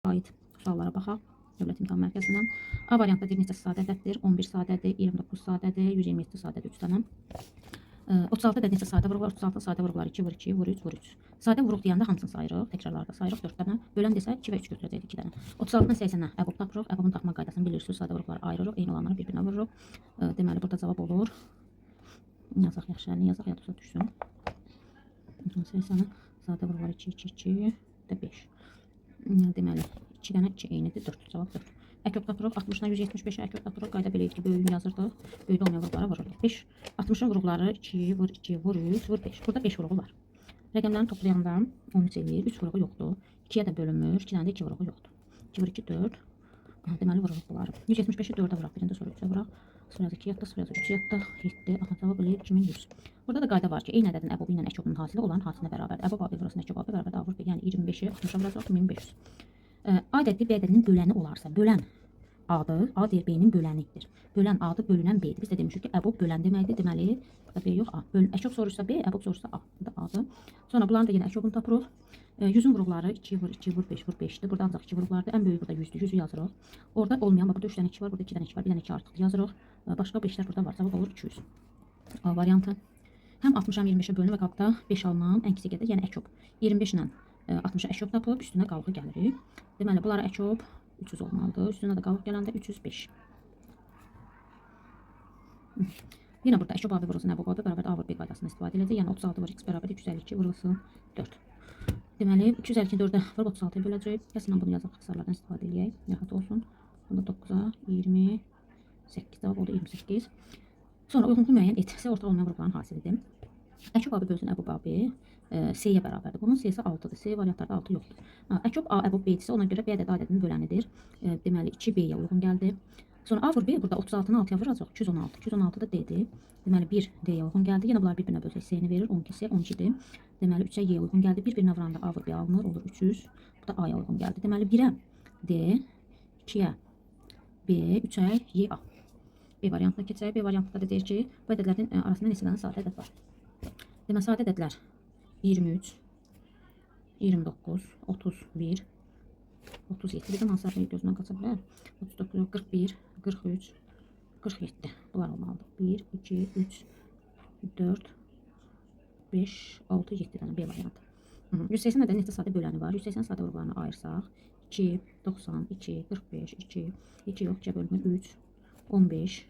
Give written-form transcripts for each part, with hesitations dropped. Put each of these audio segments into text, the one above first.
Aid suallara baxaq. Dövlət İmtahan Mərkəzindən. A variantda deyir neçə sadə ədəddir? 11 sadədir, 29 sadədir, 127 sadədir, 3 dənə. 36 ədəd neçə sadə vuruq var? 36 sadə vuruqlar 2 vur 2, vur 3, vur 3. Sadə vuruq deyəndə hamısını sayırıq, təkrarlarda sayırıq 4 dənə. Bölən desə 2 və 3 götürəcəyik 2 dənə. 36-dan 80-ə əbob tapırıq. Əbobun tapma qaydasını bilirsiniz. Sadə vuruqları ayırırıq, eyni olanları bir-birinə vururuq. Deməli burada cavab olur. Yazaq yaxşı, əlini yazaq, yadınıza düşsün. 80-ə sadə vuruqlar 2, 2, 2, də 5. Deməli 2 dənə 2 eynidir, 4. Cavab 4. Əkob tapırıq. 60-dan 175-ə əkob tapırıq. Qayda belə idi ki, böyüyünü yazırdıq. Böyükdə olmayan vuruqlara vururduq. 5. 60-ın vuruqları 2, vur 2, vur 3, vur 5. Burada 5 vuruğu var. Rəqəmlərini toplayanda 13 eləyir. 3 vuruğu yoxdur. 2-yə də bölünmür. 2 dənə də 2 vuruğu yoxdur. 2 vur 2, 4. Aha, deməli vururuq bunları. 175-i 4-ə vuraq. Birinci sonra 3-ə vuraq. Sonra 2 yatdı, sonra 3 yatdı. 7. Aha, cavab eləyir 2100. Burada da qayda var ki, eyni ədədin əbobu ilə əkobunun hasili olan hasilinə bərabərdir. Əbob AB vurulsun əkob AB bərabərdir A vur B. Yəni 25-i 60-a vuracaq 1500. A ədədi B ədədinin böləni olarsa, bölən A-dır. A deyir B-nin bölənidir. Bölən A-dır, bölünən B-dir. Biz də demişik ki, əbob bölən deməkdir. Deməli, burada B yox, A. Əkob soruşsa B, əbob soruşsa A. Bu da A-dır. Sonra bunların da yenə əkobunu tapırıq. 100-ün vuruqları 2 vur 2 vur 5 vur 5-dir. Burada ancaq 2 vuruqlardır. Ən böyüyü burada 100-dür. 100-ü yazırıq. Orada olmayan, bax burada 3 dənə 2 var, burada 2 dənə 2 var, bir dənə 2 artıq yazırıq. Başqa 5-lər burada var. Cavab olur 200. A variantı. Həm 60 həm 25-ə bölünür və qabda 5 alınan ən kiçik ədəd, yəni əkob. 25 ilə 60-a əkob tapıb üstünə qalğı gəlirik. Deməli, bunlara əkob 300 olmalıdır. Üstünə də qalıq gələndə 305. Hı. Yenə burada əkob AB vurulsun əbob AB bərabər A vur B qaydasını istifadə edəcək. Yəni 36 vur x bərabər 252 vurulsun 4. Deməli 252-ni 4-ə vurub 36-ya böləcəyik. Gəlsin bunu yazaq, ixtisarlardan istifadə eləyək. Rahat olsun. Bunda 9-a 28, cavab oldu 28. Sonra uyğunluğu müəyyən et. C ortaq olmayan vuruqların hasilidir. Əkob AB bölsün əbob AB C-yə bərabərdir. Bunun C-si 6-dır. C variantlarda 6 yoxdur. Əkob A əbob B isə ona görə B ədədi A ədədinin bölənidir. Deməli 2B-yə uyğun gəldi. Sonra A vur B burada 36-nı 6-ya vuracaq. 216. 216 da D-dir. Deməli 1 D-yə uyğun gəldi. Yenə bunlar bir-birinə bölsək C-ni verir. 12C 12-dir. Deməli 3-ə Y uyğun gəldi. Bir-birinə vuranda A vur B alınır. Olur 300. Bu da A-ya uyğun gəldi. Deməli 1-ə D, 2-yə B, 3-ə Y, A. B variantına keçək. B variantında da deyir ki, bu ədədlərin arasında neçə dənə sadə ədəd var? Deməli sadə ədədlər 23, 29, 31, 37. Birdən hansı hərfi gözümdən qaça bilər? 39, 41, 43, 47. Bunlar olmalıdır. 1, 2, 3, 4, 5, 6, 7 dənə B variantı. Hı -hı. 180 ədədin neçə sadə böləni var? 180 sadə vuruqlarını ayırsaq 2, 90, 2, 45, 2, 2 yox, 2-yə bölünür 3, 15,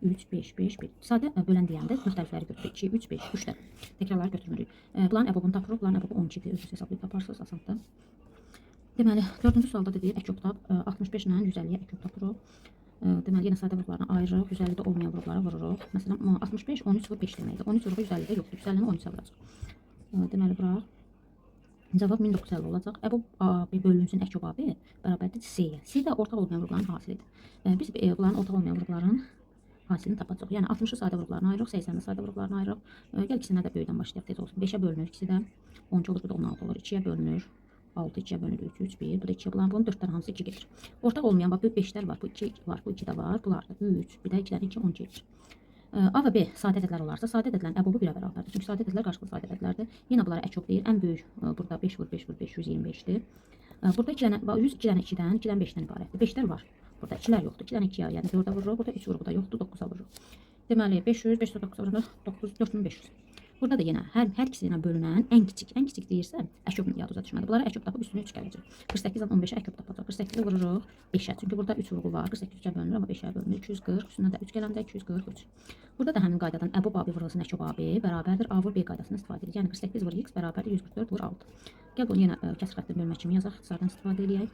3, 5, 5, 1. Sadə bölən deyəndə müxtəlifləri götürürük. 2, 3, 5, 3 də. Təkrarları götürmürük. Bunların əbobunu tapırıq. Bunların əbobu 12-dir. Özünüz hesablayıb taparsınız, asandır. Deməli, dördüncü sualda da deyir, əkob tap. 65 ilə 150-yə əkob tapırıq. Deməli, yenə sadə vuruqlarını ayırırıq. 150-də olmayan vuruqlara vururuq. Məsələn, 65, 13 vur 5 deməkdir. 13 vuruğu 150-də yoxdur. 150-ni 13-ə vuracaq. Deməli, vuraq. Cavab 1950 olacaq. Əbob AB bölünsün əkob AB bərabərdir C-yə. C də ortaq olmayan vuruqların hasilidir. Biz bunların ortaq olmayan vuruqların hasilini tapacaq. Yəni 60-ı sadə vuruqlarına ayırırıq, 80-i sadə vuruqlarına ayırırıq. Gəl ikisindən də böyükdən başlayaq, tez olsun. 5-ə bölünür ikisi də. 12 olur, bu da 16 olur. 2-yə bölünür. 6 2-yə bölünür 3, 3, 1. Bu da 2-yə bölünür. Bunun 4 dənə hamısı 2 gedir. Ortaq olmayan bax bu 5-lər var, bu 2 var, bu 2 də var. Bunlar da 3, bir də 2-dən 2 12 edir. A və B sadə ədədlər olarsa, sadə ədədlərin əbobu 1-ə bərabərdir. Çünki sadə ədədlər qarşılıqlı sadə ədədlərdir. Yenə bunlara əkob deyir. Ən böyük burada 5 vur 5 vur 5 125-dir. Burada 2 dənə, bax, 100 2 dənə 2-dən, 2-dən 5-dən ibarətdir. 5-lər var. Burada 2-lər yoxdur. 2 dənə 2-yə, yəni 4-ə vururuq. Burada 3 vuruğu da yoxdur, 9-a vururuq. Deməli 500, 509-a vuranda 9, 4500. Burada da yenə hər ikisinə bölünən ən kiçik, ən kiçik deyirsə, əkob yadınıza düşməli. Bunlara əkob tapıb üstünə 3 gələcək. 48 ilə 15-ə əkob tapacaq. 48-i vururuq 5-ə. Çünki burada 3 vuruğu var. 48 3-ə bölünür, amma 5-ə bölünür. 240, üstünə də 3 gələndə 243. Burada da həmin qaydadan əbob AB vurulsun əkob AB bərabərdir A vur B qaydasını istifadə edirik. Yəni 48 vur x bərabərdir 144 vur 6. Gəl bunu yenə kəsr xətti bölmə kimi yazaq. İxtisardan istifadə eləyək.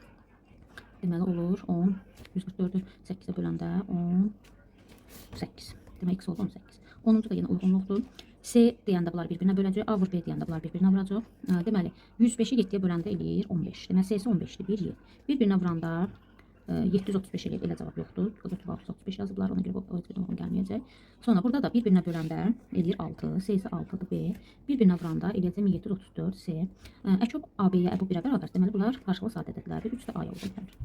Deməli olur 10, 144-ü 8-ə böləndə 18. Demək x oldu 18. 10-cu da yenə uyğunluqdur. C deyəndə bunlar bir-birinə böləcək. A vur B deyəndə bunlar bir-birinə vuracaq. Deməli 105-i 7-yə böləndə eləyir 15. Deməli C-si 15-dir. 1 Y. Bir-birinə vuranda 735 eləyir. Elə cavab yoxdur. O götürüb 635 yazıblar. Ona görə bu heç bir uyğun gəlməyəcək. Sonra burada da bir-birinə böləndə eləyir 6. C-si 6-dır B. Bir-birinə vuranda eləyəcək 1734 C. Əkob AB-yə əbob 1-ə bərabər. Deməli bunlar qarşılıqlı sadə ədədlərdir. 3 də A-ya uyğun gəlir.